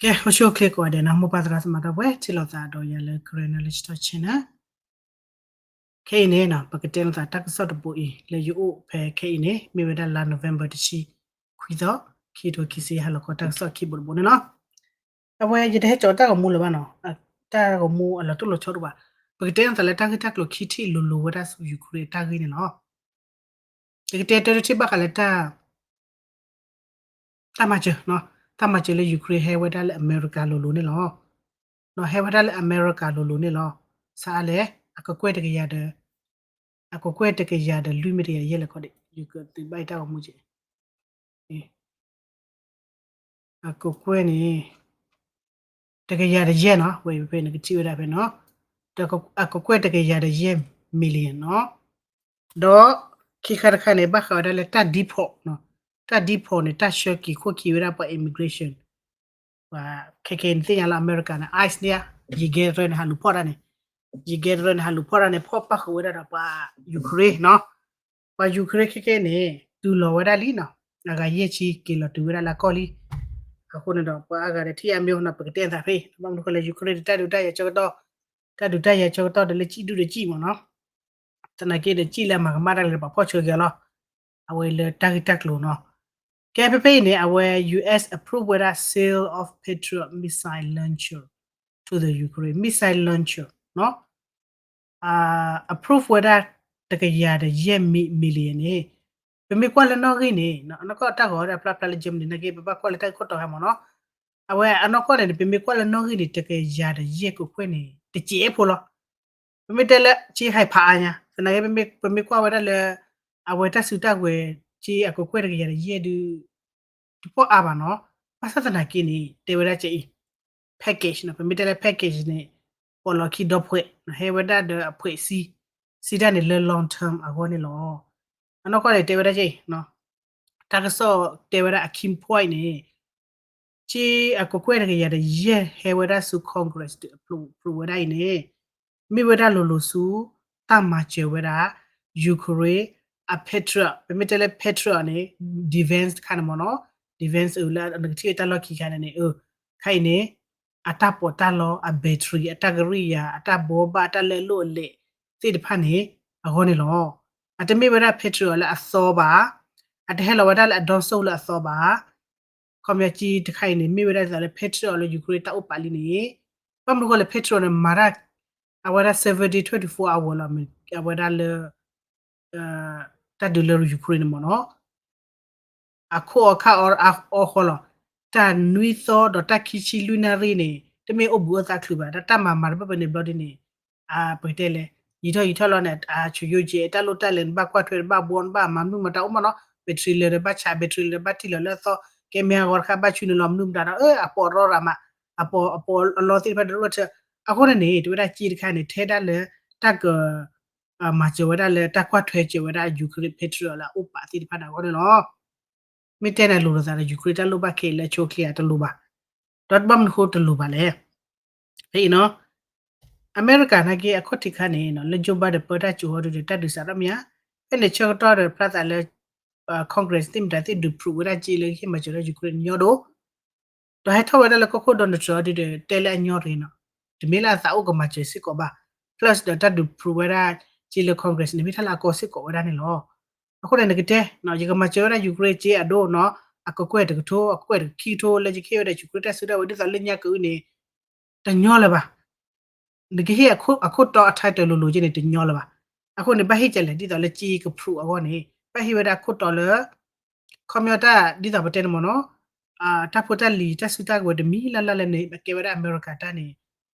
ကဲ အိၣ်ဆူၣ်အိၣ်ချ့ကိးဂၤဒဲးနီၤ မိၢ်ပၢ်သရၣ်သမါဒီပုၢ်ဝဲၢ် ထံၣ်လိာ်သးဒီးယၤလၢ Karen Knowledge Talk Channel ခဲအံၤန့ၣ်နီၤ ပကတဲလိာ်သးတၢ်ကစီၣ်တဘိအံၤ လၢယအိၣ်ဖဲခဲအံၤန့ၣ် မ့ၢ်ဝဲဒၣ်လါ November တဆံခွံသီ ခံကထိခံဆံယဲၢ် ဟါလီၤခီတၢ်ကစီၣ်ခံဘိတဘိန့ၣ်လီၤ. အဝဲယတဟဲကၠီၤတၢ်ဂီၤမူလၢၤဘၣ်နီၤ, တၢ်ဂီၤမူအလီၤတိၢ်လီၤဆီဒိၣ်ဘၣ်. ပကတဲလိာ်သးလၢတၢ်ဂ့ၢ်တၢ်ကျိၤခံထံၣ်လိၤလိၤဝဲဒၣ်ဆူ Ukraine အတၢ်ဂ့ၢ်န့ၣ်လီၤ. ယကတဲတၢ်တထံၣ်ဘၣ်ဃးလၢတၢ် တၢ်မၤစၢၤ, တၢ်မၤစၢၤလၢ Ukraine ဟဲဝဲဒၣ်လၢအမဲရကၤလိၤလိၤန့ၣ်လီၤ. ဟဲဝဲဒၣ်လၢအမဲရကၤလိၤလိၤန့ၣ်လီၤ. စးအါလဲၣ်, အကကွဲၢ်တကယၤဒီး, အကကွဲၢ်တကယၤဒီးလွံၢ်မံၤတယၤယဲၢ်လဲၣ်ခီဒံး ယကသုးဘၣ်အံၤတၢ်ဂီၤမူက့ၤ အကကွဲၢ်န့ၣ် တကယၤတယဲၢ်နီၤ, ဝဲဖဲနကထံၣ်ဝဲဒၣ်ဖဲနီၤ, အကကွဲၢ်တကယၤတယဲၢ် million နီၤ. ဒီးခံခါတခါန့ၣ် ဘၣ်ဃးဝဲဒၣ်လၢတၢ် deport နီၤ, တၢ် deport န့ၣ် တၢ်ဆှၢက့ၤခိၣ်က့ၤဝဲဒၣ်ပှၤ immigration ပှၤခဲခဲအံၤနသ့ၣ်ညါလၢအမဲရကၤန့ၣ် ICE န့ၣ် ယကဲတရၢန့ၣ် ဟးလူၤဖီၣ်တၢ်န့ၣ်, ယကဲတရၢန့ၣ် ဟးလူၤဖီၣ်တၢ်န့ၣ် ဖီၣ်ပၣ်ဃုာ်ဝဲဒၣ်ဒီးပှၤ Ukraine နီၤ. ပှၤ Ukraine ခဲခဲန့ၣ် တုၤလီၤဝဲဒၣ်လံနီၤ, အဂၤယဲၢ်ဆံက့ၤလီၤတုၤဝဲဒၣ်လၢကီၢ်လံ. အဃိန့ၣ်ဒီး ပှၤအါဂၤဒီးထံၣ်အါမ့ၢ်နီၤ ပကတဲသးဖဲ ဘၣ်မနုၤဃိလၢ Ukraine တၢ်ဒုးတၢ်ယၤဆၢကတီၢ်, တၢ်ဒုးတၢ်ယၤဆၢကတီၢ်ဒီးလၢစံၣ်ဒူၣ်ဒီးစံၣ်မ့ၢ်နီၤ, သနာ်က့ဒီးစံၣ်လၢအမၤကမၣ်တၢ်လၢပှၤဖီၣ်ဆၢက့ၤအီၤလီၤ. အဝဲလၢတၢ်ဂ့ၢ်တၢ်ကျိၤနီၤ. ကဲဖဲဖဲအံၤန့ၣ် အဝဲ U S approve ဝဲဒၣ် sale of Patriot missile launcher to the Ukraine, missile launcher နီၤ. approve ဝဲဒၣ်တကယၤဒီးယဲၢ် million န့ၣ်, ပမ့ၢ်ကွၢ်လၢနီၣ်ဂံၢ်န့ၣ် အနီၢ်ကီၢ်တၢ်ဂီၤဝဲဒၣ်ဖျါဖျါလၢ Germany နာ်က့ ပဘၣ်ကွၢ်လၢတၢ်ဂ့ၢ်ခိၣ်တီခါမ့ၢ်နီၤ. အဝဲအနီၢ်ကီၢ်န့ၣ် ပမ့ၢ်ကွၢ်လၢနီၣ်ဂံၢ်န့ၣ် တကယၤဒီးယဲၢ်ကကွဲၢ်န့ၣ် တစဲးဖိလီၤ. ပမ့ၢ်တဲလၢ က့ဟဲဖးအါညါ သနာ်က့ ပမ့ၢ်ကွၢ်ဝဲဒၣ်လၢ အဝဲတၢ်စုတၢ်ဝဲၤ က့အကကွဲၢ်တကယၤဒီးယဲၢ်ဒုး တပီၢ်အါဘၣ်နီၤ. ဘၣ်ဆၣ်သနာ်က့န့ၣ် တဲဝဲဒၣ်ကအံၤ package နီၤ, ပမ့ၢ်တဲလၢ package န့ၣ် ပိာ်လီၤခံဒီဖှဲး ဟဲဝဲဒၣ်ဒီးအဖှဲးဆံ, ဆံတၢ်န့ၣ်လၢ long term အဂီၢ်န့ၣ်လီၤ. အနီၢ်ကီၢ်န့ၣ် တဲဝဲဒၣ်ကအံၤ တၢ်ကစီၣ်တဲဝဲဒၣ်အ key point န့ၣ် က့အကကွဲၢ်တကယၤဒီးယဲၢ်ဟဲဝဲဒၣ်ဆူ Congress ဒုး approve ဝဲဒၣ်အံၤန့ၣ် မ့ၢ်ဝဲဒၣ်လိၤလိၤဆူ တၢ်မၤစၢၤဝဲဒၣ် Ukraine အ Patriot, ပမ့ၢ်တဲလၢ Patriot န့ၣ် defense တခါန့ၣ်မ့ၢ်နီၤ, defense အၢ လၢနကထံၣ်တၢ်လီၢ်ခံခါန့ၣ်န့ၣ် အၢ ခါအံၤန့ၣ် အတၢ်ပီးတၢ်လီ အ battery အတၢ်ကရံၣ်ယၤ အတၢ်ဘိးဘၣ် တၢ်လၢအလိၣ်အလဲၣ်သ့ၣ်တဖၣ်န့ၣ် အဂီၢ်န့ၣ်လီၤ. အတမ့ၢ်ဝဲဒၣ် Patriot လၢအသီဘၣ်, အတဟဲလီၤဝဲဒၣ်လၢအဒီစိၣ်လၢအသီဘၣ်. ခီပညီက့တခါအံၤန့ၣ် မ့ၢ်ဝဲဒၣ်ဒ်သိးလၢ Patriot လၢ Ukraine တၢ်အိၣ်ပာ်လံန့ၣ်, ဘၣ်မနုၤဃိလၢ Patriot န့ၣ် မၤတၢ် အဝဲဒၣ် seven day twenty-four hour လီၤ, အဝဲဒၣ်လၢ တၢ်ဒုးလၢ Ukraine န့ၣ်မ့ၢ်နီၤ အခိၣ်အီခါအီအီဃီလီၤ. တၢ်နွံသီဒီးတၢ်ခံဆံလွံၢ်နၣ်ရံၣ်န့ၣ် တမ့ၢ်အိၣ်ဘှံးအိၣ်သါချုးဘၣ်, တၢ်တၢ်မၤမၤတဘၣ်ဘၣ်န့ၣ်ဘျီဒ်န့ၣ် ပကတဲလဲၣ် ယံာ်ထီၣ်ယံာ်ထီၣ်လီၤန့ၣ် အဆူးယိၣ်ကဲ တၢ်လိၣ်တၢ်လဲၤနဘၣ်ကွၢ်ထွဲ နဘၣ်ဘှီ နဘၣ်မၤမနုၤမတၤအိၣ်မးနီၤ battery လၢနဘၣ်ဆး battery လၢနဘၣ်ထံၣ်လီၤလၢအသီ ကဲမ့ၢ်အဂီၤတခါဘၣ်ဆူနလီၤမနုၤမတၤဒီး အပီးရီရၤမး အပီးအပီးအလီသ့ၣ်တဖၣ်တရၢထၢ အဃိန့ၣ်န့ၣ် တဝဲဒၣ်က့တခါန့ၣ် ထဲဒၣ်လၢ တၢ်က မၤစၢၤဝဲဒၣ်လၢတၢ်ကွၢ်ထွဲစၢၤဝဲဒၣ် Ukraine Patriot လၢအအိၣ်ပာ်သ့ၣ်တဖၣ်န့ၣ်အဂီၢ်န့ၣ်လီၤ. မ့ၢ်တဲန့ၣ်လိၤလိာ်သးဒီး Ukraine တၢ်လိၣ်ဘၣ်ခဲအံၤလၢအဆိအချ့အတလိၤဘၣ်. ဒီးဘၣ်မနုၤဃိတလိၤဘၣ်လဲၣ်. ဖဲအံၤနီၤ အမဲရကၤနာ်က့အခီၣ်ထံးခါန့ၣ် လၢ Joe Biden ပၢတၢ်စိၤဟီဒုဒီး တၢ်ဒုးစးထီၣ်မ့ၢ်ဧါ. ဖဲန့ၣ်ဆၢကတီၢ်ဒီးဖျါသးလၢ Congress သ့ၣ်မတၤသ့ၣ်ဒုး prove ဝဲဒၣ်က့လၢကဟ့ၣ်မၤစၢၤလၢ Ukraine ညီဒိၣ် ဒီးဟဲထီၣ်ဝဲဒၣ်လၢကီၢ်ခိၣ် Donald Trump ဒုဒီး တဲလၢအညီတဂ့ၤနီၤ, တမ့ၢ်လၢအသးအိၣ်ကမၤစၢၤစ့ၢ်ကီးဘၣ်, plus ဒီးတၢ်ဒုး prove ဝဲဒၣ်က့လၢ Congress န့ၣ် မ့ၢ်တၢ်လၢအကီစ့ၢ်ကီးဝဲဒၣ်န့ၣ်လီၤ. အဃိန့ၣ် နကတဲ ယကမၤစၢၤဝဲဒၣ် Ukraine က့အဒိနီၤ, အကကွဲၢ်တကထိ အကကွဲၢ်တခံကထိ လၢယကဟ့ၣ်ဝဲဒၣ် Ukraine တၢ်စုတၢ်ဝဲၤ ဒ်သိးလၢညါကအုန့ၣ် တညီလၢၤဘၣ်. နကဟ့ၣ်အခိၣ်တီအ title လိၤလိၤက့န့ၣ် တညီလၢၤဘၣ်. အဃိန့ၣ် ဘၣ်ဟ့ၣ်ကလဲၣ် ဒ်သိးလၢက့က prove အဂီၢ်န့ၣ် ဘၣ်ဟ့ၣ်ဝဲဒၣ်အခိၣ်တီလၢ ခီပညီတၢ် ဒ်သိးပတဲန့ၣ်မ့ၢ်နီၤ, တၢ်ဖိတၢ်လံၤ တၢ်စုတၢ်ကဝဲၤတမံၤလၢ်လၢ်လၢန့ၣ် အကဲဝဲဒၣ်အမဲရကၤတၢ်န့ၣ်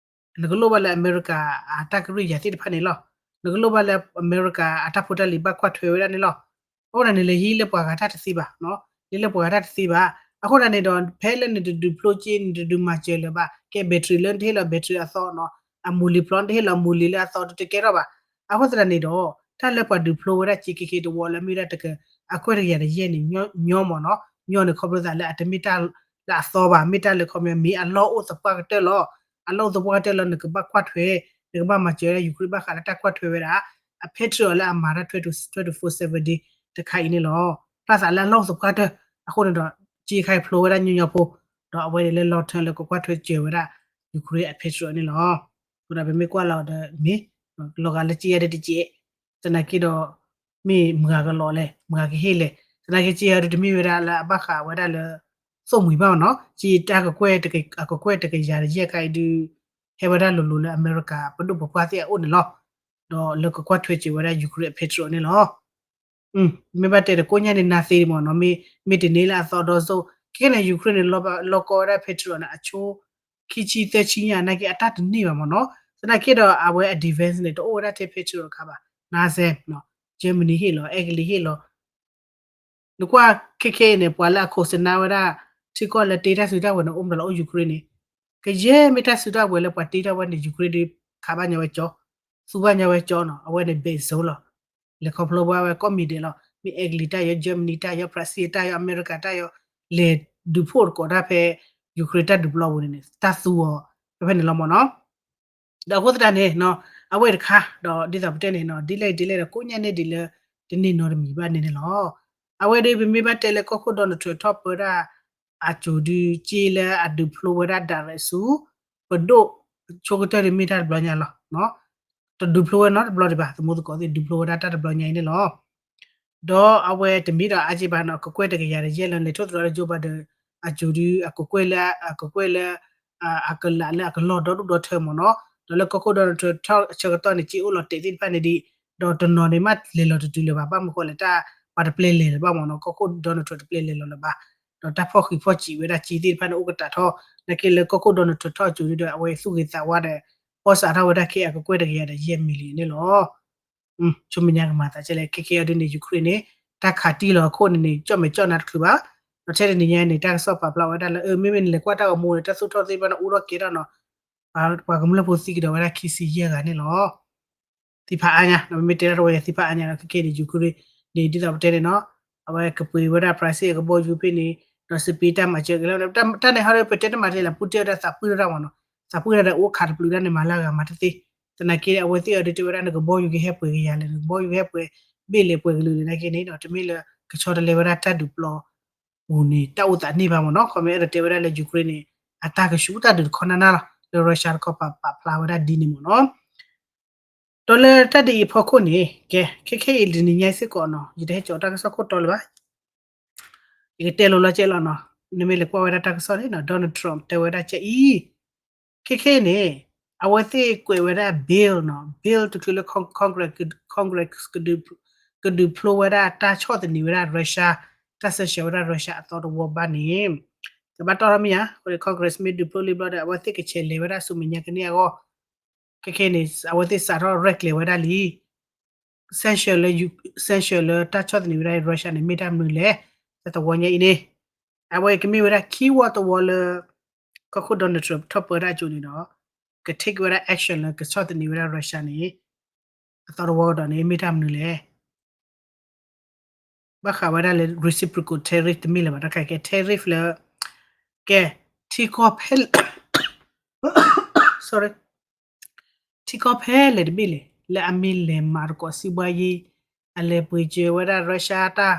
နကလိၣ်ဘၣ်လၢအမဲရကၤ အတၢ်ကရံၣ်ယၤသ့ၣ်တဖၣ်န့ၣ်လီၤ. နကလိၣ်ဘၣ်လၢအမဲရကၤအတၢ်ဖိတၢ်လံၤဘၣ်ကွၢ်ထွဲဝဲဒၣ်န့ၣ်လီၤ. အဃိန့ၣ်န့ၣ် လၢဟံးလၢပှၤဂၤတၢ်တသ့ဘၣ်, ဟံးလၢပှၤဂၤတၢ်တသ့ဘၣ်. အဃိန့ၣ်န့ၣ်ဒီး ဖဲလၢနတဒုးဖျိက့ နတဒုးမၤစၢၤလၢၤဘၣ်, ကဲ battery လၢနတဟ့ၣ်လီၤ battery အသီနီၤ, အမူလံၤဖျိ နတဟ့ၣ်လီၤမူလံၤလၢအသီ တကဲထီၣ်ဘၣ်. အဃိသတးန့ၣ်ဒီး တၢ်လၢပှၤဒုးဖျိဝဲဒၣ်က့ခဲခဲတဝီလၢမ့ၢ်ဒၣ်တက အကွဲၢ်တကယၤတယဲၢ်န့ၣ် ညီမ့ၢ်နီၤ, ညီန့ၣ်ခီဖျိသးလၢအတမ့ၢ်တၢ်လၢအသီဘၣ်, မ့ၢ်တၢ်လၢခီပညီမ့ၢ်အလီၢ်အိၣ်သပှၢ်ကတၢၢ်လီၤ. အလီၢ်အိၣ်သပှၢ်ကတၢၢ်လီၤ နကဘၣ်ကွၢ်ထွဲ, နကဘၣ်မၤစၢၤဝဲဒၣ် Ukraine ဘၣ်ဃးလၢတၢ်ကွၢ်ထွဲဝဲဒၣ် အ Patriot လၢအမၤတၢ် twenty-four seven day တခါအံၤန့ၣ်လီၤ. ဖျါသးလၢအလီၢ်အိၣ်သပှၢ်ကတၢၢ် အဃိန့ၣ်ဒီး က့ခါအံၤဖျိဝဲဒၣ်ညီညီဖိ ဒီးအဝဲန့ၣ်လၢ long term လၢကကွၢ်ထွဲစၢၤဝဲဒၣ် Ukraine အ Patriot န့ၣ်လီၤ. အဃိဒီးပမ့ၢ်ကွၢ်လီၤဒီးမ့ၢ် လီၤဂာ်လၢက့ယၤဒ်တက့ၢ်, သနာ်က့ဒီး မ့ၢ်မုၢ်ဂၤကလီၤလဲၣ် မုၢ်ဂၤကဟ့ၣ်လဲၣ်, သနာ်က့က့ယၤဒ်တမ့ၢ်ဝဲဒၣ်လၢအဘၣ်ဃးဝဲဒၣ်လၢ သိၣ်မှံၤဘၣ်နီၤ, က့တၢ်ကကွဲၢ် အကကွဲၢ်တကယၤတယဲၢ်ခါအံၤဒုး ဟဲဝဲဒၣ်လိၤလိၤလၢအမဲရကၤ ပဒိၣ်ပပှၢ်သ့ၣ်အအိၣ်န့ၣ်လီၤ. ဒီးလၢကကွၢ်ထွဲစၢၤဝဲဒၣ် Ukraine အ Patriot န့ၣ်လီၤ. မ့ၢ်ဘၣ်တဲဒီးကိးညါန့ၣ် နၤသ့မ့ၢ်နီၤ, မ့ၢ်တန့ၢ်လၢအသီဒီစိၣ်, ခဲကနံၣ် Ukraine န့ၣ် လီၤကီဝဲဒၣ် Patriot န့ၣ် အဆိ ခံဆံသၢဆံညါနာ်က့ အတၢ်တန့ၢ်ဘၣ်မ့ၢ်နီၤ, သနာ်က့ဒီးအဝဲအ defense န့ၣ် တအိၣ်ဝဲဒၣ်ထဲ Patriot တခါဘၣ်, နါစဲ Germany ဟ့ၣ်လီၤ, Italy ဟ့ၣ်လီၤ နကွၢ်ခဲခဲအံၤန့ၣ် ပှၤလၢအခိးစနါဝဲဒၣ် ထံကီၢ်လၢတ့တၢ်စုတၢ်ဝဲၤန့ၣ် အိၣ်မတၤလီၤ အိၣ် Ukraine န့ၣ်, ကယဲၢ်မ့ၢ်တၢ်စုတၢ်ဝဲၤလၢပှၤတ့ထီၣ်ဝဲန့ၣ် Ukraine ဒုးခးဘၣ်ညါဝဲကၠီ, သူဘၣ်ညါဝဲကၠီနီၤ, အဝဲန့ၣ် base zone လီၤ. လဲၤခီဖျိဘၣ်ဝဲကိးမံၤဒဲးလီၤ, မ့ၢ် Italy တၢ်ယီၤ, Germany တၢ်ယီၤ, France တၢ်ယီၤ, အမဲရကၤတၢ်ယီၤ, လဲၤဒုးဖှိၣ်တကိးတၢ်ဖဲ Ukraine တၢ်ဒုးပျီပူၤန့ၣ်န့ၣ် တၢ်သူအီၤ ဖဲဖဲန့ၣ်လီၤမ့ၢ်နီၤ. ဒီးအဃိသတးန့ၣ် အဝဲတခါ ဒီးဒ်သိးပတဲန့ၣ်နီၤ ဒ်လဲၣ်ဒ်လဲၣ်ဒီးကိးညါန့ၣ်ဒ်လၢ တန့ၢ်နီတမံၤဘၣ်န့ၣ်န့ၣ်လီၤ. အဝဲဒၣ်ပမ့ၢ်ဘၣ်တဲလၢကီၢ်ခိၣ် Donald Trump ထီၣ်ပၢဒၣ် အစိၤဒုးက့လၢအဒုးဖျိဝဲဒၣ် direct ဆူ ပဒိၣ် ဆိကတၢၢ်ဒုးမ့ၢ်တၢ်တဘျီညါလီၤ. တဒုးဖျိဝဲနီတဘျီဒံးဘၣ် သမူသကိးသ့ၣ် ဒုးဖျိဝဲဒၣ်တၢ်တဘျီညါအံၤန့ၣ်လီၤ. ဒီးအဝဲတမ့ၢ်ဒီးအါက့ဘၣ်နီၤ ကကွဲၢ်တကယၤတယဲၢ်လၢလဲၤထီၣ်သတြီလၢ Joe Biden အစိၤဒုး အကကွဲၢ်လၢ အကကွဲၢ်လၢ အကလးလၢအကလီၢ်ဒီဒူၣ်ဒီထၢမ့ၢ်နီၤ, ဒီးလၢကီၢ်ခိၣ် Donald Trump ထီၣ်အဆၢကတီၢ်န့ၣ် က့အိၣ်လီၤတဲာ်သ့ၣ်တဖၣ်န့ၣ်ဒံး, ဒီးတနီၤန့ၣ်မ့ၢ်လဲၤလီၤတတုၤလၢၤဘၣ် ဘၣ်မနုၤဃိလဲၣ် တၢ်ပှၤတပျဲလဲၤလၢၤဘၣ်မ့ၢ်နီၤ, ကီၢ်ခိၣ် Donald Trump တပျဲလဲၤလီၤလၢၤဘၣ်, ဒီးတၢ်ဖီၣ်ဃံးဖီၣ်စံးဝဲဒၣ်က့သ့ၣ်တဖၣ်န့ၣ် အိၣ်ကတၢၢ်ထီၣ် နာ်က့လၢကီၢ်ခိၣ် Donald Trump ထီၣ်အစိၤဒုးဒီး အဝဲသူၣ်ဂ့ၤသးဝါဒီး ပီၣ်စးထီၣ်ဝဲဒၣ်က့အကကွဲၢ်တကယၤဒီးယဲၢ် million န့ၣ်လီၤ. ဆိမဲာ်ညါကမၤသးကဲလဲၣ် ခဲကဲအံၤဒ်န့ၣ် Ukraine န့ၣ် တၢ်ခးတံၢ်လီၤအခိၣ်န့ၣ်န့ၣ် ကၠီၣ်မဲာ်ကၠီၣ်နါတချုးဘၣ်, ဒီးထဲတနံၤညါန့ၣ် တၢ်ကစီၣ်ပာ်ဖျါဝဲဒၣ်လၢ မ့မ့ၢ်နလဲၤကွၢ်တၢ်ဂီၤမူန့ၣ် တၢ်သူၣ်ထီၣ်သ့ၣ်တဖၣ်န့ၣ် အိၣ်ထီၣ်ကဲထီၣ်နီၤ, ပှၤကမျၢၢ်ဖိသံကဒီးဝဲဒၣ်ခံဆံယဲၢ်ဂၤန့ၣ်လီၤ. သံဖးအါညါ မ့မ့ၢ်တဲဒၣ်တဝဲယၤသံဖးအါညါဒီး ခဲကဲန့ၣ် Ukraine န့ၣ် ဒ်သိးပတဲန့ၣ်နီၤ, အဝဲကပှ့ၤဝဲဒၣ် Russia အကဘီယူၤဖဲန့ၣ်, ဒီးစပံးတၢ်မၤစၢၤက့ၤလီၤ, တၢ်န့ၣ်ဟီဒီး ပတဲတမၤတ့ၢ်လၢ Putin ဝဲဒၣ်သးပှၢ်တၢ်မ့ၢ်နီၤ, သးပှၢ်တၢ်ဒီးအိၣ်ခးတပျုာ်တၢ်န့ၣ် မၤလၢအဂၤမၤတသ့, သနာ်က့အဝဲသ့ၣ်အီၤဒ်တဲဝဲဒၣ် နကဘီယူၤကဟဲပှဲၤကယၤလဲၣ် နကဘီယူၤကဟဲပှဲၤဘ့ၣ်လဲၣ်ပှဲၤကလုာ်လဲၣ် နာ်က့န့ၣ်ဒီး တမ့ၢ်လၢကဆီတလဲဝဲဒၣ်တၢ်ဒုးပျီပူၤန့ၣ် တၢ်အိၣ်သးန့ၢ်ဘၣ်မ့ၢ်နီၤ, ခီမ့ၢ်အဲၣ်ဒိးတဲဝဲဒၣ်လၢ Ukraine န့ၣ် အတၢ်ကဆူးတၢ်ဒုးတခီနၢ်နၢ်လီၤ, လၢ Russia တခီပာ်ဖျါဝဲဒၣ်ဒ်န့ၣ်မ့ၢ်နီၤ. ဒီးလၢတၢ်ဒ်အံၤအဖီခိၣ်န့ၣ် ကဲ ခဲခဲအံၤတနံၤညါစ့ၢ်ကီးနီၤ ယတဟဲကၠီတၢ်ကစီၣ်ခိၣ်တီလၢၤဘၣ်, ယကတဲလိၤလီၤကဲလီၤနီၤ, နမ့ၢ်လဲၤကွၢ်ဝဲဒၣ်တၢ်ကစီၣ်န့ၣ်နီၤ Donald Trump တဲဝဲဒၣ်ကဲအံၤ, ခဲခဲအံၤန့ၣ် အဝဲသ့ၣ်ကွဲးဝဲဒၣ် bill နီၤ bill တချုးလၢ Congress Congress ကဒုးဖျိဝဲဒၣ်တၢ်ဆီၣ်သနံးဝဲဒၣ် Russia တၢ်ဆၢဆှၢဝဲဒၣ် Russia အသီတဝီဘၣ်န့ၣ် ကဘၣ်တီၢ်ထီၣ်မ့ၢ်ဧါ, အဃိန့ၣ် Congress မ့ၢ်ဒုးဖျိလံဘျီဒီး အဝဲသ့ၣ်ကဆဲးလဲၤဝဲဒၣ်ဆူမဲာ်ညါကန့ၢ်အဂီၢ်, ခဲခဲန့ၣ် အဝဲသ့ၣ်စးထီၣ်ရဲၣ်ကျဲၤဝဲဒၣ်လံ sanction လၢ sanction လၢတၢ်ဆီၣ်သနံးဝဲဒၣ် Russia န့ၣ် မ့ၢ်တၢ်မနုၤလဲၣ်, တၢ်တဝီညါအံၤန့ၣ်, အဝဲကမ့ၢ်ဝဲဒၣ်ခံဝီတဝီလၢ ကီၢ်ခိၣ် Donald Trump ထီၣ်ပၢဒၣ်အစိၤန့ၣ်ဒီး က take ဝဲဒၣ် action လၢကဆီၣ်သနံးဝဲဒၣ် Russia န့ၣ် အသီတဝီကဒီးန့ၣ် မ့ၢ်တၢ်မနုၤလဲၣ် ဘၣ်ဃးဝဲဒၣ်လၢ reciprocal tariff တမ့ၢ်လၢၤဘၣ် တၢ်ခါကဲ tariff လၢ ကဲ ထံကီၢ်ဖဲ sorry ထံကီၢ်ဖဲလဲၣ်တဘ့ၣ်လဲၣ် လၢအမ့ၢ်လဲၤမၤသကိးစံးဘှါယ့ အလဲၤပှ့ၤစၢၤဝဲဒၣ် Russia တၢ်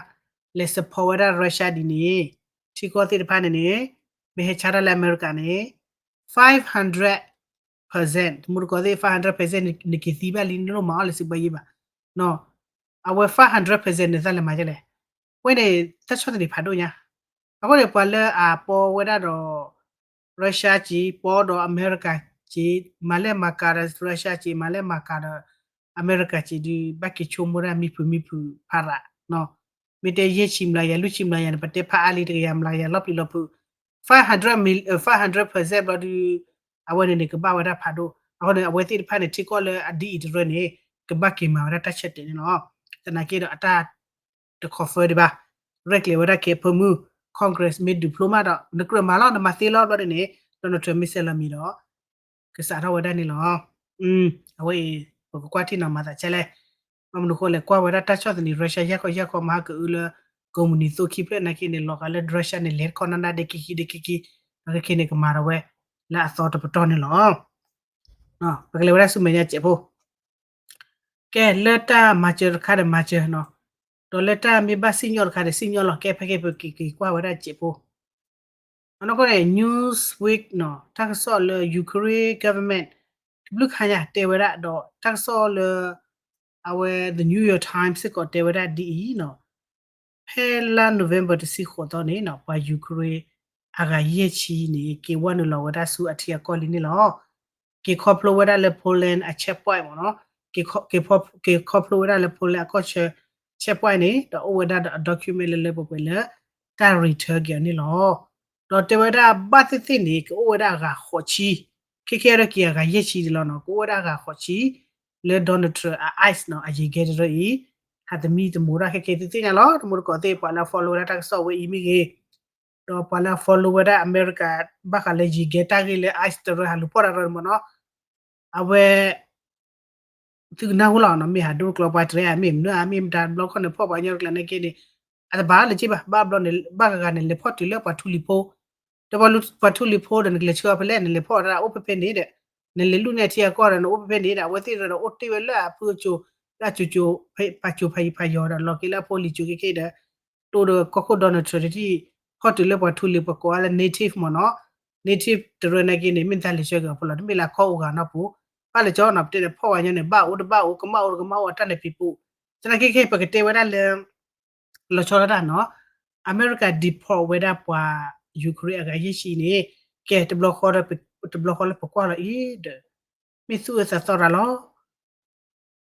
လဲၤ support ဝဲဒၣ် Russia ဒ်န့ၣ် ထံကီၢ်သ့ၣ်တဖၣ်န့ၣ်န့ၣ် မ့ၢ်ဟဲဆါတၢ်လၢအမဲရကၤန့ၣ် five hundred percent တမူတကိးသ့ၣ် five hundred percent နက့ၤသံဘၣ်လံ နလိၣ်မၤအီၣ်လၢစံးဘှါယ့ဘၣ် အဝဲ five hundred percent န့ၣ် သးလဲၤမၤဒ်လဲၣ်, ဝဲန့ၣ် တၢ်ဆီၣ်သနံးဖးဒိၣ်ညါ, အဃိန့ၣ် ပှၤလၢအပီဝဲဒၣ်ဒီး Russia က့ ပီဒီးအမဲရကၤက့ မၤလဲၢ်မၤကၤဒီး Russia က့ မၤလဲၢ်မၤကၤဒီး အမဲရကၤက့ဒုး ဘၣ်က့ၤဆိကမိၣ်ဒၣ်မံဖုးမံဖုးဖးရး, မ့ၢ်တဲယဲၢ်ဆံမျးယၤ လွံၢ်ဆံမျးယၤန့ၣ် ပတဲဖးအါလံ တကယၤမျးယၤ လီၤပျံၤလီၤဖုး, five hundred mil, five hundred percent ဘျီဒုး အဝဲန့ၣ်န့ၣ် ကဘၣ်ဝဲဒၣ်ဖးဒိၣ်, အဃိန့ၣ် အဝဲသ့ၣ်တဖၣ်န့ၣ် ထံကီၢ်လၢအဒ်အံၤတရၢန့ၣ် ကဘၣ်က့ၤမၤဝဲဒၣ်တၢ်ဆၢတဲာ်န့ၣ်လီၤ. သနာ်က့ဒီးအတၢ် တ confirm ဒံးဘၣ်, ရဲၣ်ကျဲၤဝဲဒၣ်ကဲအဖၢမုၢ်, Congress မ့ၢ်ဒုးဖျိမးဒီး နကြၢးမၤလီၤ နမၤသ့လီၤဘျီဒ်န့ၣ် Donald Trump မ့ၢ်စဲးလီၤမံၤဒီး ကစးထီၣ်ဝဲဒၣ်န့ၣ်လီၤ. အဝဲအံၤ ပကကွၢ်ထံၣ်နီၤမၤသးကဲလဲၣ်, ဘၣ်မနုၤဃိလဲၣ် ကွၢ်ဝဲဒၣ်တၢ်ဆီၣ်သနံး Russia ယဲၢ်ခီယဲၢ်ခီ မၤဟါကအုလၢ ကိးမုၢ်နံၤသိခံဖျၢၣ်နာ်က့န့ၣ် လီၤဂာ်လၢ Russia န့ၣ် လဲၤတခီနၢ်နၢ်ဒဲးက့ခံဒဲးက့ခံ, ဒီးခဲခဲန့ၣ် ကမၤဒီးဝဲ လၢအသီတပတီၢ်န့ၣ်လီၤ. ပကလဲၤဝဲဒၣ်ဆူမဲာ်ညါစဲးဖိ ကဲလၢတၢ်မၤစၢၤတခါဒီးမၤစၢၤနီၤ, ဒီးလၢတၢ်မ့ၢ်ဘၣ်စံၣ်ညီၣ်တခါဒီးစံၣ်ညီၣ်လီၤ. ကဲဖဲက့ၤပက့ၤကွၢ်ဝဲဒၣ်စဲးဖိ နီၢ်ကီၢ်န့ၣ် Newsweek နီၤ တၢ်ကစီၣ်လၢ Ukraine government တဘျုးခါညါတဲဝဲဒၣ်ဒီး တၢ်ကစီၣ်လၢ အဝဲ The New York Times စ့ၢ်ကီးတဲဝဲဒၣ်ဒ်အံၤနီၤ, ဖဲလါ November တဆံဃိးသီန့ၣ်နီၤ ပှၤ Ukraine အဂၤယဲၢ်ဆံန့ၣ် က့ၤဝဲနုာ်လီၤဝဲဒၣ်ဆူအထံအကီၢ်လံန့ၣ်လီၤ. က့ၤခီဖျိဝဲဒၣ်လၢ Poland အ checkpoint မ့ၢ်နီၤ, က့ၤခီဖျိဝဲဒၣ်လၢ Poland အကီၢ်ဆၢ checkpoint န့ၣ် ဒီးအိၣ်ဝဲဒၣ်ဒီးအ document လၢလၢပှဲၤပှဲၤလၢ တၢ် return က့ၤအီၤန့ၣ်လီၤ. ဒီးတဲဝဲဒၣ်ဘၣ်သ့ၣ်သ့ၣ်န့ၣ် ကအိၣ်ဝဲဒၣ်အဂၤဃိးဆံ, ခဲခဲဒီးက့ၤအဂၤယဲၢ်ဆံဒံးလီၤနီၤ, ကအိၣ်ဝဲဒၣ်အဂၤဃိးဆံ လၢ Donald Trump အ ICE နီၤ အယံၤကဲတရၢအံၤ ဟးသမံသမိးတၢ်ခဲခဲသ့ၣ်သ့ၣ်ညါလီၤ. တမူတကိးသ့ၣ် ပှၤလၢအ follow ဝဲဒၣ်တၢ်ကစီၣ်ဝဲအံၤမ့ၢ်ဂ့ၤ, ဒီးပှၤလၢအ follow ဝဲဒၣ်အမဲရကၤ ဘၣ်ဃးလၢယံၤကဲတၢ်ဂ့ၢ်လၢ ICE တရၢဟးလူၤဖီၣ်တၢ်ရၢန့ၣ်မ့ၢ်နီၤ, အဝဲ သုကနၢ်ဟူလီၤနီၤ, မ့ၢ်ဟးဒိကျီပှၤတရၢဧါ, မ့ၢ်မနုၤဧါ, မ့ၢ်မတၤတဘျီခီန့ၣ် ဖီၣ်ပှၤကညီတကျါန့ၣ်က့န့ၣ် အတဘၣ်လၢၤဘၣ်, ဘၣ်ဘျီန့ၣ် ဘၣ်ဂၤဂၤန့ၣ် လဲၤဖီၣ်တုၤလၢပှၤထူလံၤဖိ, ဒီးပှၤထူလံၤဖိဒီး နကလဲၤဆှၢအီၤဖဲလဲၣ်, နလဲၤဖီၣ်တၢ်အိၣ်ဖဲဖဲန့ၣ်ဒီး နလဲၤလူၢ်န့ၢ်အထံအကီၢ်ဒီး နအိၣ်ဖဲဖဲန့ၣ်ဒီး အဝဲသ့ၣ်ဒီးအိၣ်တ့ၢ်ဝဲလၢအဖုအစိၤ လၢအစိၤစိၤ ဖးစိၤဖးယံၤဖးယီၤဒီး လီၤက့ၤလၢအဖိလံၤစိၤခဲခဲဒီး တိၢ်ဒီးကီၢ်ခိၣ် Donald Trump တထံၣ် ဖီၣ်တုၤလၢပှၤထူလံၤ ပကိးအီၤလၢ native မ့ၢ်နီၤ, native တရၢန့ၣ်က့န့ၣ် မ့ၢ်တၢ်လဲၤဆှၢက့ၤအီၤဖဲလီၤ, တမ့ၢ်လၢအခီၣ်အိၣ်ဂၤနီၢ်ပူၤ, ဘၣ်လၢကၠီနီၤ ပတဲဒီးဖီၣ်ဝဲညီန့ၣ် ဘၣ်အိၣ်တဘၣ်အိၣ် ကမၣ်အိၣ်တကမၣ်အိၣ် အတၢ်လဲၤဖံးပူၤ, သနာ်က့ခဲ ပကတဲဝဲဒၣ်လၢ လီၤဆီဒၣ်တၢ်နီၤ, အမဲရကၤ deport ဝဲဒၣ်ပှၤ Ukraine အဂၤယဲၢ်ဆံန့ၣ်, ကဲ တဘျီဃီ တဘျီဃီလၢပကွၢ်လီၤအံၤဒီး မ့ၢ်သူၣ်အၢသးသီတၢ်လီၤ.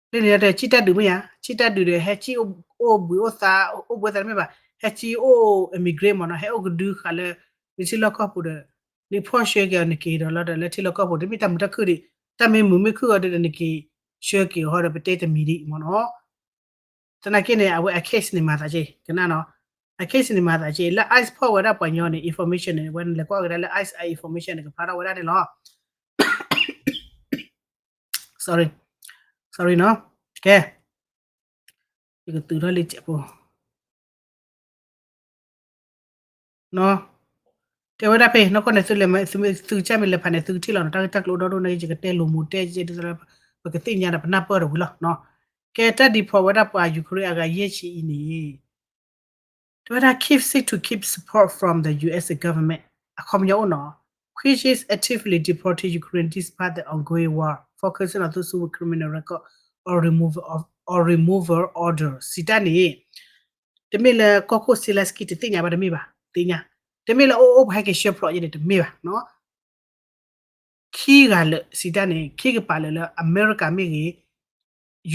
လၢန့ၣ်ဒီး ကၠံၣ်တၢ်ဒုးမ့ၢ်ဧါ, ကၠံၣ်တၢ်ဒုးဒီး ဟဲကၠံၣ်အိၣ်ဘှံးအိၣ်သါ, အိၣ်ဘှံးအိၣ်သါတမ့ၢ်ဘၣ်, ဟဲကၠံၣ်အိၣ် immigrant မ့ၢ်နီၤ, ဟဲအိၣ်ကဒုဃာ်လၢ နထံလီၢ်ကီၢ်ပူၤဒီး နဖီၣ်ဆှၢက့ၤအီၤ နက့ၤဒီးလီၤဒီး လၢထံလီၢ်ကီၢ်ပူၤ တမ့ၢ်တၢ်မုာ်တၢ်ခုၣ်ဒံး, တၢ်မ့ၢ်မုာ်မ့ၢ်ခုၣ်အီၤဒီး နက့ၤဆှၢက့ၤအီၤဒီး ပတဲတမံၤဒံးမ့ၢ်နီၤ. သနာ်က့န့ၣ် အဝဲအ case န့ၣ်မၤသးက့ ကနၣ်နီၤ, အ case န့ၣ်မၤသးက့ လၢ ICE ဖီၣ်ဝဲဒၣ်ပှၤညီန့ၣ် information န့ၣ် ဝဲနလဲၤကွၢ်ကဒါလၢ ICE အ information န့ၣ် ကဖျါထီၣ်ဝဲဒၣ်န့ၣ်လီၤ. sorry sorry နီၤ, ကဲ, ယကသုးထီၣ်လံဖိ နီၤ, တဲဝဲဒၣ်ဖဲ နီၢ်ကီၢ်န့ၣ် သုလဲၤမ, သုကစၢ်မ့ၢ်လဲၤဖးန့ၣ် သုကထံၣ်လီၤနီၤ, တၢ်ဂ့ၢ်တၢ်ကျိၤအိၣ်ဒီဒိၣ်န့ၣ် ယကတဲလိာ်မူတဲယဲဒ်သိးလၢ ပကသ့ၣ်ညါဒီးပနၢ်ပၢၢ်ဒီးဝံၤလီၤနီၤ. ကဲ တၢ် deport ဝဲဒၣ်ပှၤ Ukraine အဂၤယဲၢ်ဆံအံၤန့ၣ် တဲဝဲဒၣ် Kyiv seek to keep support from the U S government အခီပညီအိၣ်နီၤ, which is actively deporting Ukraine despite the ongoing war, focusing on those with criminal record or removal of, or removal order စံးတၢ်န့ၣ် တမ့ၢ်လၢကီၢ်ခိၣ် Zelenskyy တသ့ၣ်ညါဘၣ်တမ့ၢ်ဘၣ်, သ့ၣ်ညါ, တမ့ၢ်လၢအိၣ်အိၣ်ပှၤဟဲက့ၤဆှၢဖျိးယဲန့ၣ် တမ့ၢ်ဘၣ်နီၤ. ခံဂၤလၢာ် စံးတၢ်န့ၣ် ခံကပၤလၢာ်လၢ အမဲရကၤမ့ၢ်ဂ့ၤ,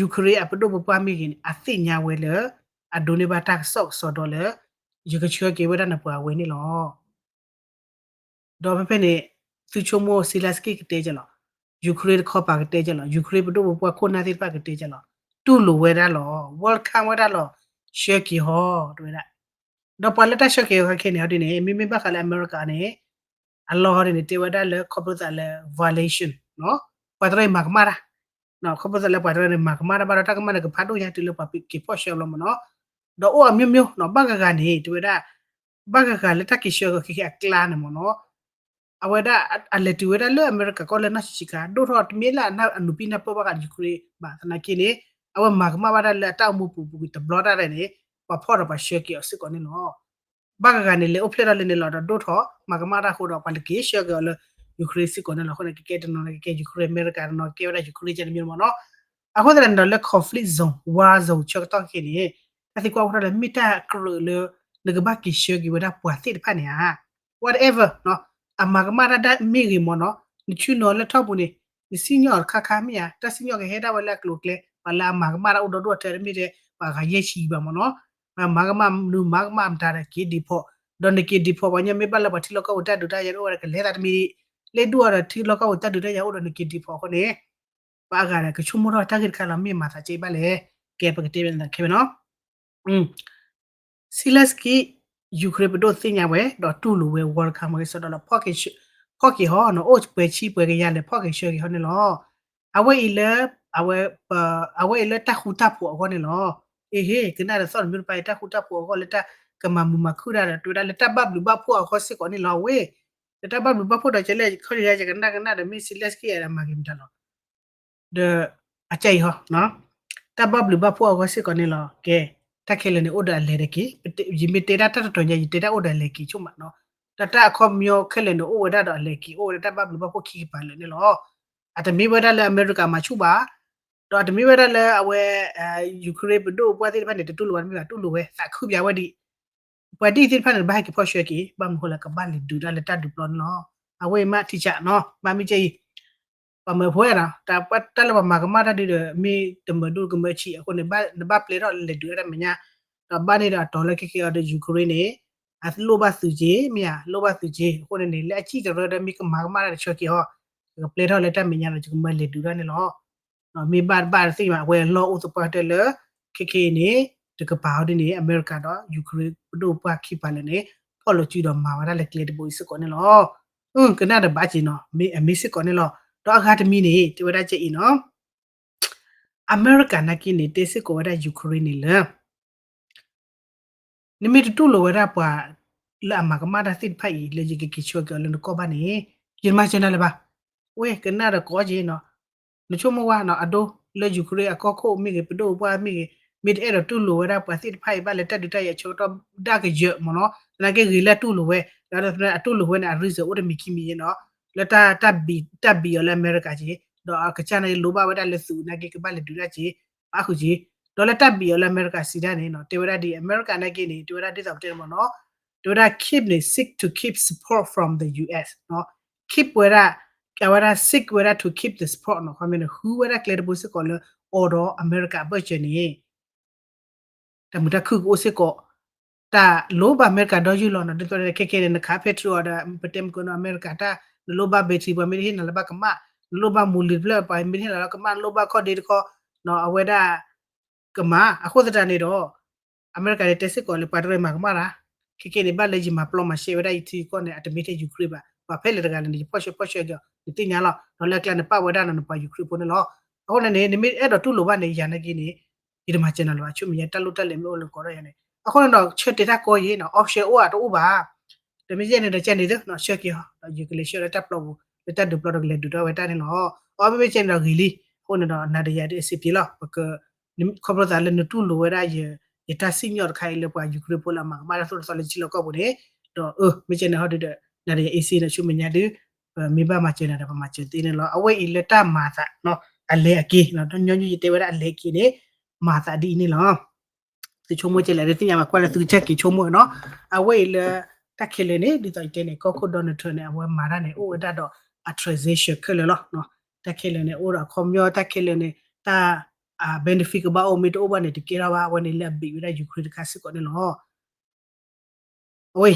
Ukraine အပဒိၣ်ပပှၢ်မ့ၢ်ဂ့ၤန့ၣ် အသ့ၣ်ညါဝဲလၢ အဒိးန့ၢ်ဘၣ်တၢ်ကစီၣ်ကစီဒီလၢ ယကဆှၢက့ၤဝဲဒၣ်နပှၤဝဲန့ၣ်လီၤ. ဒီးဖဲဖဲန့ၣ် သုဆိကမိၣ် Zelenskyy ကတဲကလီၤ, Ukraine တခီပၤကတဲကလီၤ, Ukraine ပဒိၣ်ပပှၢ်ခိၣ်နၢ်သ့ၣ်တဖၣ်ကတဲကလီၤ, တူၢ်လိာ်ဝဲဒၣ်လီၤ, welcome ဝဲဒၣ်လီၤ, ဆှၢက့ၤဟီ တဲဝဲဒၣ်. ဒီးပှၤလၢတၢ်ဆှၢက့ၤဟီခဲန့ၣ် ဟီဒ်န့ၣ် မ့မ့ၢ်ဘၣ်ဃးလၢအမဲရကၤန့ၣ် အလီၢ်ဟီဒ်န့ၣ် တဲဝဲဒၣ်လၢခီဖျိသးလၢ violation နီၤ, ပှၤတရၢအံၤမၤကမၣ်တၢ်, ခီဖျိသးလၢပှၤတရၢန့ၣ် မၤကမၣ်တၢ်ဘၣ်ဒီး တၢ်ကမၣ်န့ၣ် ကဖးဒိၣ်ညါတုၤလၢပှၤက့ၤဖီၣ်ဆှၢလီၤမ့ၢ်နီၤ. ဒီးအိၣ်အမျိုးမျိုးနီၤ, ဘၣ်ဂၤဂၤန့ၣ် တဲဝဲဒၣ် ဘၣ်ဂၤဂၤလၢတၢ်က့ၤဆှၢက့ၤအကျါန့ၣ်မ့ၢ်နီၤ, အဝဲဒၣ်အလဲၤတုၤဝဲဒၣ်လၢအမဲရကၤကီၢ်လၢနီၢ်ဆံးဆံးခါ ဒိၣ်ထီၣ်တမ့ၢ်လၢအနုာ်ပံနၢ်ပၢၢ်ဘၣ်ဃးဒီး Ukraine ဘၣ်သနာ်က့န့ၣ် အဝဲမၤကမၣ်ဘၣ်တၢ်လၢအတၢ်အိၣ်မူပူၤပူၤတဘျီတၢ်ရဲၣ်န့ၣ် ပှၤဖီၣ်ဒီးပှၤဆှၢက့ၤအီၤစ့ၢ်ကီးန့ၣ်လီၤ. ဘၣ်ဂၤဂၤန့ၣ် လဲၤအိၣ်ဖျဲၣ်ထီၣ်လၢန့ၣ်လီၤဒီးဒိၣ်ထီၣ် မၤကမၣ်တၢ်အဃိဒီး ပှၤလဲၤက့ၤဆှၢက့ၤအီၤလၢ Ukraine စ့ၢ်ကီးန့ၣ်လီၤ. အဃိန့ၣ် ကကဲတနီၤန့ၣ် ကကဲ Ukraine အမဲရကၤတနီၤကဲဝဲဒၣ် Ukraine ကဲတမံၤမ့ၢ်နီၤ. အဃိသတးန့ၣ်ဒီးလၢ conflict zone, war zone ဆၢကတီၢ်ခဲအံၤန့ၣ် တၢ်သံကွၢ်အိၣ်ထီၣ်လၢ မ့ၢ်တၢ်ကြၢးလၢ နကဘၣ်က့ၤဆှၢက့ၤဝဲဒၣ်ပှၤသ့ၣ်တဖၣ်န့ၣ်ဧါ whatever နီၤ, အမၤကမၣ်တၢ်ဒၣ်မ့ၢ်ဂ့ၤမ့ၢ်နီၤ, နဆ့ၣ်နီၤလၢထီၣ်ပူၤန့ၣ် နစံၣ်ညီၣ်အီၤတခါခါမ့ၢ်ဧါ, တၢ်စံၣ်ညီၣ်ကဟဲဒၣ်ဝဲလၢအကျိၤအကျဲ ပှၤလၢအမၤကမၣ်တၢ်အိၣ်ဒီဒိၣ်ထဲတမ့ၢ်ထဲ ပှၤဂၤယဲၢ်ဆံဘၣ်မ့ၢ်နီၤ, မၤကမၣ်နုၤမၤကမၣ်မတၤဒီးက့ၤ deport, ဒီးနက့ၤ deport ပှၤညီမ့ၢ်ဘၣ်လၢပှၤထံလီၢ်ကီၢ်ပူၤတၢ်ဒုးတၢ်ယၤအိၣ်ဝဲဒီးကလဲၤသးတမံၤ, လၢဒူၣ်အီၤဒီးထံလီၢ်ကီၢ်ပူၤတၢ်ဒုးတၢ်ယၤအိၣ်ဒီးနက့ၤ deport အဃိန့ၣ် ပှၤအဂၤဒီးကဆိကမိၣ်ထီၣ်တၢ်ဂ့ၢ်တခါလီၤ မ့ၢ်မၤသးက့ဘၣ်လဲၣ်, ကဲပကတဲခဲဖဲနီၤ. Zelensky Ukraine ပဒိၣ်သ့ၣ်ညါဝဲ ဒီးတူၢ်လိာ်ဝဲ welcome ဝဲကစီဒီလီၤ ဖီၣ်က့ၤဟီနီၤ, အိၣ်ပှဲၤဆံပှဲၤကယၤလဲၣ် ဖီၣ်က့ၤဆှၢက့ၤဟီန့ၣ်လီၤ. အဝဲအံၤလၢ အဝဲ အဝဲအံၤလၢတၢ်ဃူတၢ်ဖိးအဂီၢ်န့ၣ်လီၤ. အ့ဟ့ ကနၣ်ဒီးသီၣ်တမံၤတပၤအံၤ တၢ်ဃူတၢ်ဖိးအဂီၢ်လၢတၢ်ကမၤမုာ်မၤခုၣ်တၢ်ဒီး တဲဝဲဒၣ်လၢတၢ်ဘၣ်ဘျုးဘၣ်ဖှိၣ်အဂီၢ်စ့ၢ်ကီးန့ၣ်လီၤ. အဝဲ လၢတၢ်ဘၣ်ဘျုးဘၣ်ဖှိၣ်ဒီး ကဲလဲၣ် ခီၣ်လံယါယကနၣ်ကနၣ်ဒီး မ့ၢ် Zelensky အမၤဂ့ၤမတၤလီၤ ဒီး အကဲအံၤဟီ တၢ်ဘၣ်ဘျုးဘၣ်ဖှိၣ်အဂီၢ်စ့ၢ်ကီးန့ၣ်လီၤ. ကဲ တၢ်ခဲလၢာ်န့ၣ် အိၣ်ဒီးအလဲၤတက့ၢ်. ယမ့ၢ်တဲဒၣ်တၢ်တတီၤညါ ယတဲဒၣ်အိၣ်ဒီးအလဲၤက့ၤဆိမးနီၤ. ဒီးတၢ်အခီပညီခဲလၢာ်န့ၣ် အိၣ်ဝဲဒၣ်ဒီးအလဲၤက့ၤအိၣ်ဝဲဒၣ်တၢ်ဘၣ်ဘျုးဘၣ်ဖှိၣ်ခံကပၤလၢာ်န့ၣ်လီၤ. အတမ့ၢ်ဝဲဒၣ်လၢအမဲရကၤမၤဆူၣ်ဘၣ်, ဒီးအတမ့ၢ်ဝဲဒၣ်လၢအဝဲ Ukraine ပဒိၣ်ပှၢ်သ့ၣ်တဖၣ်န့ၣ် တတူၢ်လိာ်ဝဲတမ့ၢ်ဘၣ် တူၢ်လိာ်ဝဲ သးခုပၠးဝဲဒံး ပှၤဒ်သ့ၣ်တဖၣ်န့ၣ် တဘၣ်ဟဲက့ၤဖီၣ်ဆှၢက့ၤ ဘၣ်မနုၤဃိလၢကဘၣ်လဲၤဒုးတၢ်လၢတၢ်ဒုးပျီန့ၣ်လီၤ. အဝဲအံၤမ့ၢ်ထံဆးနီၤ ဘၣ်မ့ၢ်ကဲအံၤ ပှၤမၢဖိနီၤ တၢ်လၢပှၤမၤကမၣ်တၢ်ဒုးဒီး မ့ၢ်တမၢဒိၣ်ကမၢဆံးအဃိန့ၣ် နဘၣ်ပျဲထီၣ်လဲၤဒုးတၢ်တၢ်မဲာ်ညါ, ဒီးဘၣ်န့ၣ်ဒီးအတီၤလၢခဲကဲအီၤဒီး Ukraine န့ၣ် အလိၣ်ဘၣ်သုးက့ၤ မ့ၢ်ဧါ လိၣ်ဘၣ်သုးက့ၤ အဃိန့ၣ်န့ၣ် လၢအစံၣ်တရၢဒီးမ့ၢ်ကမၤကမၣ်တၢ်တဆၢက့ၤအီၤ ယကပျဲထီၣ်လၢတၢ်မဲာ်ညါဒီး ယကမၢလဲၤဒုးတၢ်န့ၣ်လီၤ. မ့ၢ်ဘၣ်တဘၣ်တသ့ၣ်ညါ အဝဲလီၢ်အိၣ်သပှၢ်တၢၢ်လၢ ခဲကဲအံၤန့ၣ် တကပၤအီၤဒ်န့ၣ် အမဲရကၤဒီး Ukraine ပဒိၣ်ပှၢ်ခံကပၤလၢာ်န့ၣ် ဖီၣ်လိာ်စုဒီးမၤဝဲဒၣ်လၢကျဲတဘိအံၤစ့ၢ်ကီးန့ၣ်လီၤ. ကနၣ်ဒီးဘၣ်က့ၤနီၤ မ့ၢ်အမ့ၢ်စ့ၢ်ကီးန့ၣ်လီၤ. ဒီးအဂၤတမံၤန့ၣ် တဲဝဲဒၣ်ကဲအံၤနီၤ အမဲရကၤနာ်က့န့ၣ် တဲစ့ၢ်ကီးဝဲဒၣ် Ukraine န့ၣ်လၢ နမ့ၢ်တတူၢ်လိာ်ဝဲဒၣ်ပှၤ လၢအမၤကမၣ်တၢ်သ့ၣ်တဖၣ်အံၤ လၢယကက့ၤဆှၢက့ၤအီၤလၢနကီၢ်ဘၣ်န့ၣ် ယတမၤစၢၤနၤလၢၤဘၣ်. ဝဲကနၣ်ဒီးကိးက့ၤနီၤ နဆိကမိၣ်ဝဲနီၤ အဒိ လၢ Ukraine အကီၢ်ခိၣ်မ့ၢ်ဂ့ၤ ပဒိၣ်ပှၢ်မ့ၢ်ဂ့ၤ မ့ၢ်တအဲၣ်ဒိးတူၢ်လိာ်ဝဲဒၣ်ပှၤသ့ၣ်တဖၣ်အံၤဘၣ်လၢတၢ်ဒုးတၢ်ယၤအဆၢကတီၢ်ဒၣ်ကယၢၤမ့ၢ်နီၤ သနာ်က့ဂ့ၤလၢအတူၢ်လိာ်ဝဲ ဒီးအတူၢ်လိာ်ဝဲန့ၣ် အ reason အိၣ်တမံၤခံမံၤယဲနီၤ လၢတၢ် တၢ်ဘံၣ်အီၤလၢအမဲရကၤက့ၤ ဒီးအကစၢ်နာ်က့လိၣ်ဘၣ်ဝဲဒၣ်လၢသုးနာ်က့ကဘၣ်လဲၤဒုးတၢ်က့ၤ ပာ်ဃုာ်က့ၤ ဒီးလၢတၢ်ဘံၣ်အီၤလၢအမဲရကၤစံးဒၣ်န့ၣ်နီၤ တဲဝဲဒၣ်ဒ်အမဲရကၤနာ်က့န့ၣ် တဲဝဲဒၣ်ဒ်သိးပတဲမ့ၢ်နီၤ တဲဝဲဒၣ် Kyiv န့ၣ် seek to keep support from the U S နီၤ keep ဝဲဒၣ် ကဝဲဒၣ် seek ဝဲဒၣ် to keep the support နီၤ ခီမ့ၢ်န့ၣ် ဃုဝဲဒၣ်ကျဲတဘိစ့ၢ်ကီးလၢ အိၣ်ဒီးအမဲရကၤအဘၢၣ်စၢၤန့ၣ် တၢ်မုာ်တၢ်ခုၣ်ကအိၣ်စ့ၢ်ကီး တၢ်လိၣ်ဘၣ်အမဲရကၤဒီယုၢ်လီၤနီၤ ဒ်သိးခဲကဲန့ၣ် နခး Patriot ဒီး ပတဲမုၢ်ကနီၤ အမဲရကၤတၢ် နလိၣ်ဘၣ် battery ပှၤမ့ၢ်တဟ့ၣ်နၤလၢဘၣ်ကမၣ် နလိၣ်ဘၣ်မူလံၤတဖျၢၣ် ပှၤမ့ၢ်တဟ့ၣ်နၤလၢကမၣ် နလိၣ်ဘၣ်ခီၣ်ဒ့တခီ အဝဲဒၣ် ကမၤ အဃိသတးန့ၣ်ဒီး အမဲရကၤန့ၣ်တဲစ့ၢ်ကီးလၢပှၤတရၢမၤကမၣ်တၢ် ခဲကဲန့ၣ် ဘၣ်လၢယမၤပျီမၤရှဲဝဲဒၣ်ယထံယကီၢ်န့ၣ် အတမ့ၢ်ထဲ Ukraine ဘၣ် ပှၤဖဲလဲၣ်တဂၤလဲၣ်န့ၣ် ယဖီၣ်ဆှၢဖီၣ်ဆှၢက့ၤအီၤ နသ့ၣ်ညါလီၤ ဒီးလၢအကျါန့ၣ်ပာ်ဝဲဒၣ်နီၤ နပှၤ Ukraine ဖိန့ၣ်လီၤ. အဃိန့ၣ်န့ၣ် နမ့ၢ်အဲၣ်ဒိးတူၢ်လိာ်ဘၣ်န့ၣ် ယၤနာ်က့န့ၣ် ယတမၤစၢၤနၤလၢၤဘၣ် ဆိကမိၣ်ယဲ တၢ်လိၣ်တၢ်လဲၤမ့ၢ်အိၣ်လၢကိးထီၣ်ယၤန့ၣ် အဃိန့ၣ်ဒီး ဆၢတဲာ်တၢ်ကီယဲနီၤ option အိၣ်ဧါတအိၣ်ဘၣ် တမ့ၢ်ယဲန့ၣ်ဒီးကဲန့ၣ်သ့နီၤ ဆှၢက့ၤအီၤ ဒီးယကလဲၤဆှၢလၢတၢ်ပျီပူၤ လၢတၢ်ဒုးပျီဒီးကလဲၤဒုးထီၣ်ဝဲတၢ်န့ၣ်လီၤ. အမ့မ့ၢ်ကဲန့ၣ်ဒီးဂ့ၤလံ အဃိန့ၣ်ဒီး နၤဒီးယၤဒ်အစ့ပျ့ၤလီၤ ပက ခီဖျိသးလၢနတူၢ်လိာ်ဝဲဒၣ် ယတၢ်စံၣ်ညီၣ်တခါအံၤလၢပှၤ Ukraine ဖိလၢအမၤကမၣ်တၢ်သိၣ်တသီလၢထံလီၢ်ကီၢ်ပူၤန့ၣ် ဒီး မ့ၢ်ကဲန့ၣ်ဟီဒုဒီး နၤဒီးယၤ easy န့ၣ် ဆိကမိၣ်ညါဒု ပမ့ၢ်ဘၣ်မၤစၢၤနၤဒီး ပမၤစၢၤသ့န့ၣ်လီၤ. အဝဲအံၤလၢတၢ်မၤသး အလဲၤအက့ၤ ညီနုၢ်ယတဲဝဲဒၣ်အလဲၤအက့ၤန့ၣ် မၤသးဒ်အံၤန့ၣ်လီၤ. သုဆိကမိၣ်ကဲလဲၣ် ဒ်သ့ၣ်ညါဘၣ်ကွၢ်လၢသုကစၢ်က့ၤဆိကမိၣ်နီၤ အဝဲအံၤလၢ တၢ်ခဲလၢာ်န့ၣ် ဒ်သိးယတဲန့ၣ် ကီၢ်ခိၣ် Donald Trump န့ၣ် အဝဲမၤတၢ်န့ၣ် အိၣ်ဝဲဒၣ်ဒီး အ transition ခဲလၢာ်လီၤ. တၢ်ခဲလၢာ်န့ၣ် အိၣ်ဒီးအခီပညီ တၢ်ခဲလၢာ်န့ၣ် တၢ် benefit ကဘၣ်အိၣ်မ့ၢ်တအိၣ်ဘၣ်န့ၣ် တကဲထီၣ်ဘၣ် အဝဲန့ၣ်လၢအဘံးဝဲဒၣ် Ukraine တခါစ့ၢ်ကီးန့ၣ်လီၤ. အဝဲ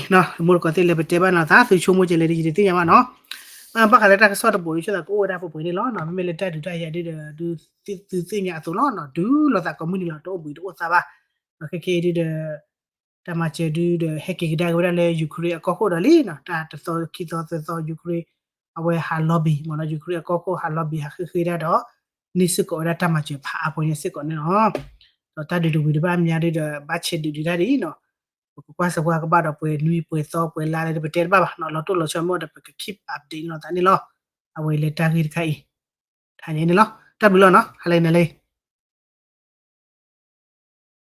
မိၢ်တကိးသ့ၣ်လဲၤပတဲဘၣ်နီၤ သးသုဆိကမိၣ်ကဲလဲၣ်ဒ်ယတသ့ၣ်ညါဘၣ်နီၤ ဘၣ်ဃးလၢတၢ်ကစီၣ်တဘိးဒ်ဆိသးကအိၣ်ဝဲဒၣ်ပှဲၤပှဲၤန့ၣ်လီၤ. မ့မ့ၢ်လၢတၢ်ဒုးတၢ်ယၤဒ်ဒီး ဒုးသုသ့ၣ်ညါအသိးလီၤ ဒုးလိာ်သးကိးမုၢ်နံၤလီၤ တအိၣ်ဘှံးတအိၣ်သါဘၣ်. ခဲကဲဒ်ဒီး တၢ်မၤစၢၤဒုးဒီး ဟဲက့ၤကဒါက့ၤဝဲဒၣ်လၢ Ukraine အကီၢ်ခိၣ်ဒီးလံနီၤ တၢ်တသီခံသီသၢသီ Ukraine အဝဲဟး lobby မ့ၢ်နီၤ Ukraine အကီၢ်ခိၣ်ဟး lobby ဟးဃ့ဃ့ဒၣ်ဒီး န့ၢ်စ့ၢ်ကီးဝဲဒၣ်တၢ်မၤစၢၤဖးအါပှဲၤန့ၣ်စ့ၢ်ကီးန့ၣ်လီၤ. ဒီးတၢ်ဒုးတဝံၤတဘၣ်မၠါဒ်ဒီး ဘၣ်ဆဲးဒုးဒံးတၢ်ဒ်အံၤနီၤ ပကကွၢ်စၢၤကွၢ်ကဘၣ်ဒီးပှဲၤနွံပှဲၤသီပှဲၤလါ လၢပတဲတဘၣ်ဘၣ်နီၤ လီၤတိၢ်လီၤဆီမ့ၢ်ဒီး ပက keep update လိာ်သးန့ၣ်လီၤ. အဝဲလၢတၢ်ဂ့ၢ်တခါအံၤ ထါညါန့ၣ်လီၤ တၢ်ဘျုးလီၤနီၤ ဟါလၢအံၤနၤလၢ